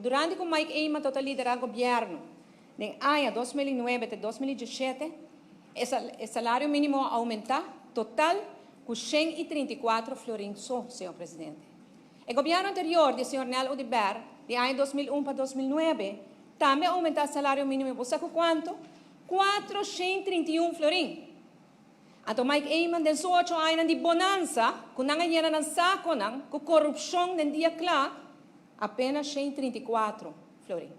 Durante ku Mike Eman tabata liderá gobièrnu den aña 2009 te 2017, e salario mínimo a oumentá total ku 134 florin so, señor presidente. E gobièrnu anterior di señor Nel Oduber, di aña 2001 pa 2009, tambe a oumentá e salario mínimo. Bo sa kuantu? 431 florin. Anto Mike Eman den su 8 aña di bonansa, ku nan a yena nan sakonan, ku korupshon den dia kla, apenas 134 florin.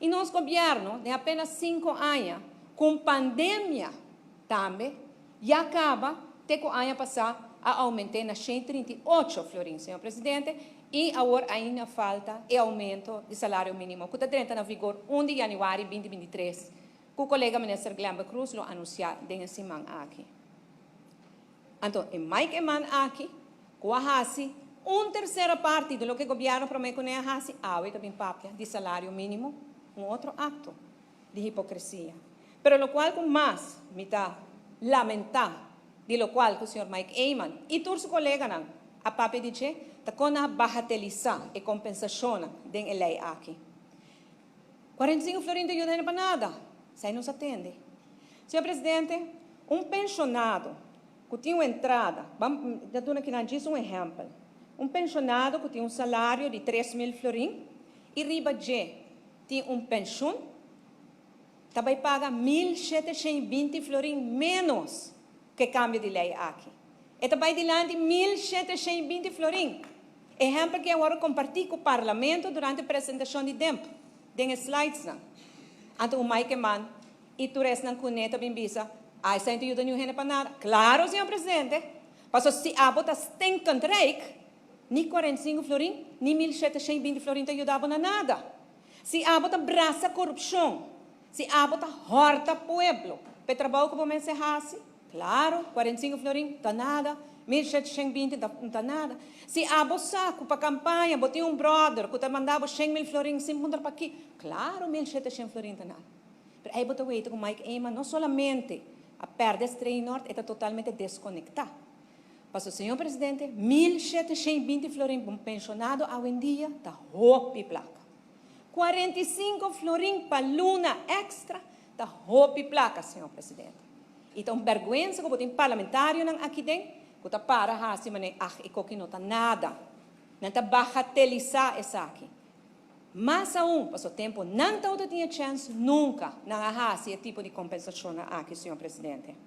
I nos gobièrnu, den apenas 5 aña, ku pandemia tambe, ya kaba, te ku aña pasá, a oumentá na 138 florin, señor presidente, i awor ainda falta e oumento di salario mínimo, ku ta drenta na vigor 1 di yanüari 2023, ku kolega minister Glenbert Croes lo anunsiá den siman aki. Anto, e Mike Eman aki, ku a hasi un tersera parti di loke gobièrnu promé kuné a hasi, awe ta bin papia di salario mínimo, un otro akto di hipokresia. Pero lokual ku mas mi ta lamentá di lokual ku señor Mike Eman i tur su koleganan a papia di dje, ta kon a bagatelisá e kompensashon den e lei aki. 45 florin no ta yuda pa nada, esei no sa tende. Señor presidente, un penshonado ku tin un entrada, ban duna aki nan un ehèmpel, un penshonado ku tin un salario di 3 mil florin i riba dje tin un penshun, ta bai paga 1.720 florin ménos ku kambio di lei aki. E ta bai dilanti 1.720 florin. Ehèmpel ku awor kompartí ku parlamento durante e presentashon di DEMP, den slides nan. Anto o Mike Eman i tur esnan kuné ta bin bisa, "Ai, esei no ta yuda ningun hende pa nada." Klaro, señor presidente. Paso si abo ta stinkend rijk, ni 45 florin, ni 1.720 florin ta yuda na nada. Si abo ta brasa korupshon, si abo ta hòrta pueblo, pa trabou ku bo mes hasi, klaro, 45 florin, ta nada, 1.720 no ta nada. Si abo sa ku pa kampaña, bo tin un brother, ku ta manda bo 100 mil florin, sin puntra pakiko, klaro, 1.700 florin ta nada. Pero ei bo ta weta ku Mike Eman no solamente a pèrdè streenort, ta totalmente deskonektá. Paso, señor presidente, 1.720 florin pa un penshonado awendia ta hopi plaka. 45 florin pa luna èkstra ta hopi plaka, señor presidente. I ta un bèrgwensa ku tin parlamentarionan aki den, ku ta para hasi manera, ah, e kos aki no ta nada. Nan ta bagatelisá esaki. Mas aun, paso tempu nan tabatin chèns, nunka nan a hasi e tipo di kompensashon aki, señor presidente.